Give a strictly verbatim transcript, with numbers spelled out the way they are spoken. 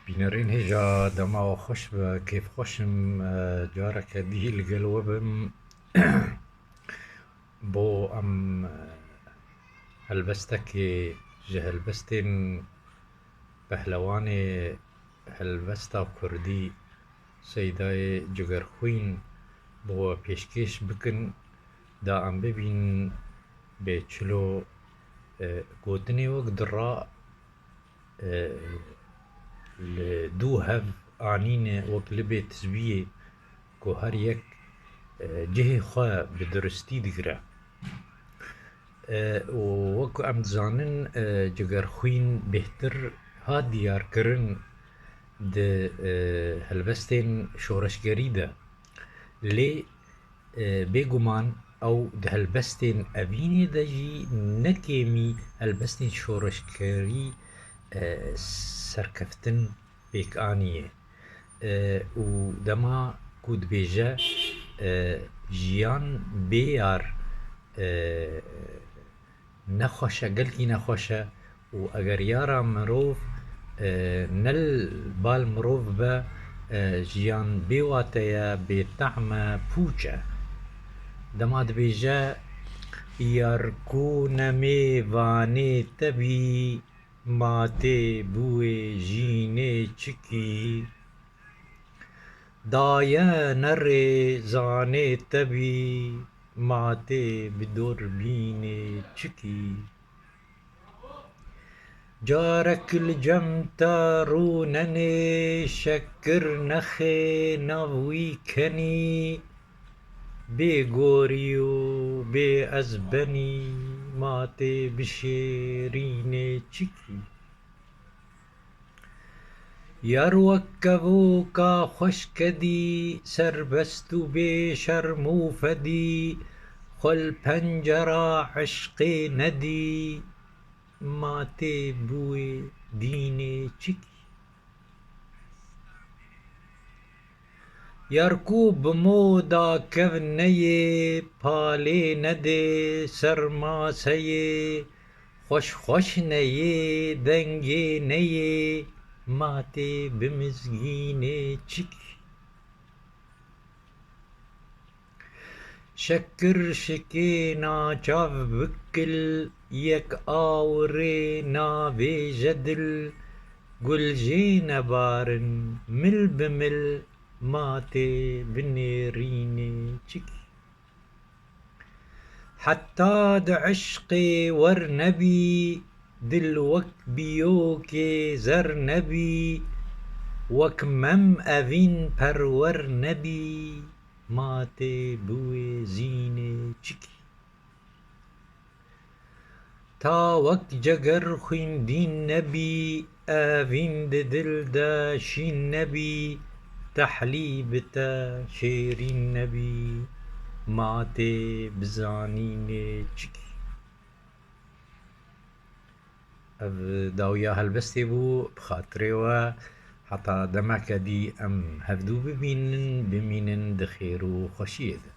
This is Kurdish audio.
Bînerên hêja, dema we xweş be, kêfxweş im, e, careke dî li gel we bim. Bo em, e, helbestekê ji helbestên pehlewanê helbesta kurdî Seydayê Cigerxwîn bo we pêşkêş bikin, da em bibînin bê çilo, e, gotinê wek dira, e, li dû hev anîne wek libê tizbiyê ku her yek, e, cihê xwe bi duristî digire. E, û wek em dizanin, e, Cigerxwîn bêhtir hat diyarkirin di, e, helbestên şoreşgerî de. Lê, e, bêguman ew di helbestên evînê de jî ne kêmî helbestên şoreşgerî, e, serkeftin pêk aniye. E, û dema ku dibêje, e, jiyan bê yar, e, nexweş e, gelkî nexweş e û eger yara mirov, e, ne li bal mirov be, e, jiyan bê wate ye, bê tehm e, pûç e. Dema dibêje, yar ku nemê vanê te bî, ma tê bûyê jînê çikî. Daye nerê zanê te bî, ma tê bi dorbînê çikî. Carek li cem te rûnenê, şekir nexê nav wî kenî. Bê gorî û bê ez benî, ma tê bi şêrînê çikî. Yar wek kevoka xweşke dî, serbest û bê şerm û fedî, xwe li pencera eşqê nedî, ma tê bûyê dînê çikî. Yar ku bi moda kev neyê, palê nedê ser maseyê, xweş xweş neyê, dengê neyê, ma tê bi mizgînê çikî. Şekir şikê naçav bikil, yek awirê navêje dil, gul jê nebarin, mil bi mil, ma tê bi nêrînê çikî. Heta di eşqê wer nebî, dil wek biyokê zer nebî, wek mem evîn perwer nebî, ma tê bi wê zînê çikî. Ta wek ceger xwîndîn nebî, evîn di dil de şîn nebî, tehlî bi te şêrîn nebî, ma tê bi zanînê çikî. Ev dawiya helbestê bû, bi xatirê we, heta demeke dî em hevdû bibînin, bimînin di xêr û xweşiyê de.